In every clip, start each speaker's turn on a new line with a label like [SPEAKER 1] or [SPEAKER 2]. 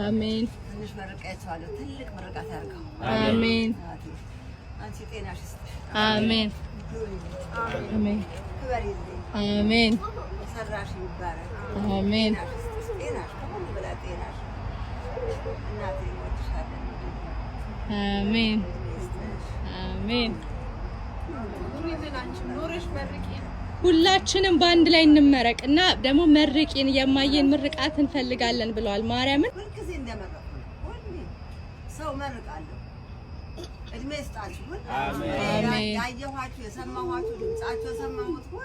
[SPEAKER 1] አሜን።
[SPEAKER 2] ትንሽ መርቄያቸዋለሁ። ትልቅ ምርቃት ያድርገው።
[SPEAKER 1] አሜን።
[SPEAKER 2] እናቴ አንቺ ጤናሽ ይስጥሽ።
[SPEAKER 1] አሜን፣ አሜን።
[SPEAKER 2] ክበሪልኝ።
[SPEAKER 1] አሜን።
[SPEAKER 2] የሰራሽ ይባረክ።
[SPEAKER 1] አሜን።
[SPEAKER 2] ጤናሽ ይስጥሽ። ጤናሽ ከሁሉ በላይ ጤናሽ። እናቴ እንወድሻለን።
[SPEAKER 1] አሜን።
[SPEAKER 2] እድሜ ይስጥሽ።
[SPEAKER 1] አሜን። ሁላችንም በአንድ ላይ እንመረቅ እና ደግሞ መርቂን፣ የማየን ምርቃት እንፈልጋለን ብለዋል። ማርያምን።
[SPEAKER 2] ሁልጊዜ እንደመረኩ ነው። ሁሌ ሰው መርቃለሁ። እድሜ ይስጣችሁ። ሁሉ
[SPEAKER 1] አሜን።
[SPEAKER 2] ያየኋችሁ፣ የሰማኋችሁ፣ ድምጻችሁ የሰማሁት ሁሉ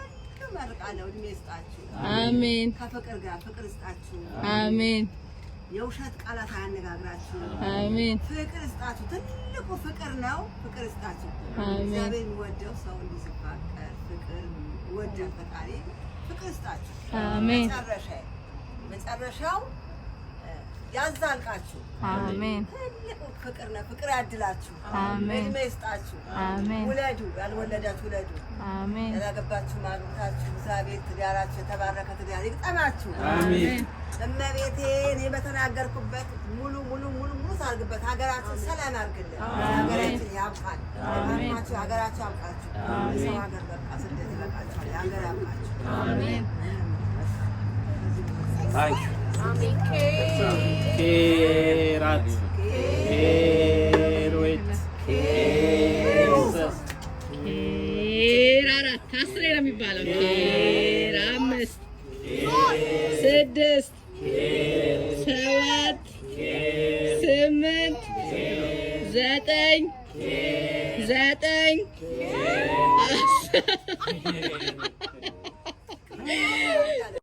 [SPEAKER 2] መርቃለሁ። እድሜ ይስጣችሁ።
[SPEAKER 1] አሜን።
[SPEAKER 2] ከፍቅር ጋር ፍቅር ይስጣችሁ።
[SPEAKER 1] አሜን።
[SPEAKER 2] የውሸት ቃላት አያነጋግራችሁ።
[SPEAKER 1] አሜን።
[SPEAKER 2] ፍቅር ይስጣችሁ። ትልቁ ፍቅር ነው። ፍቅር ይስጣችሁ።
[SPEAKER 1] አሜን።
[SPEAKER 2] እግዚአብሔር የሚወደው ሰው እንዲህ ሲፋቀር ፍቅር ይወዳል ፈጣሪ። ፍቅር ይስጣችሁ።
[SPEAKER 1] አሜን።
[SPEAKER 2] መጨረሻ መጨረሻው ያዛልቃችሁ።
[SPEAKER 1] አሜን።
[SPEAKER 2] ትልቁ ፍቅር ነው። ፍቅር ያድላችሁ።
[SPEAKER 1] አሜን።
[SPEAKER 2] እድሜ ይስጣችሁ።
[SPEAKER 1] አሜን።
[SPEAKER 2] ውለዱ። ያልወለዳችሁ ውለዱ።
[SPEAKER 1] አሜን።
[SPEAKER 2] ያላገባችሁ ማግብታችሁ እግዚአብሔር ትዳራችሁ የተባረከ ትዳር ይግጠማችሁ።
[SPEAKER 1] አሜን።
[SPEAKER 2] እመቤቴ እኔ በተናገርኩበት ሙሉ ሙሉ ሙሉ ሙሉ ታርግበት። ሀገራችን ሰላም ያርግልን። ሀገራችን ያብቃል። አማችሁ ሀገራችሁ ያብቃችሁ። የሰው ሀገር በቃ ስደት ይበቃችኋል። የሀገር ያብቃችሁ።
[SPEAKER 1] አሜን።
[SPEAKER 3] Thank you. ኬራት ኬሮት ኬሶስ
[SPEAKER 1] ኬር አራት አስሬ ነው የሚባለው። ኬር አምስት፣ ስድስት፣ ሰባት፣ ስምንት፣ ዘጠኝ፣ ዘጠኝ፣ 10።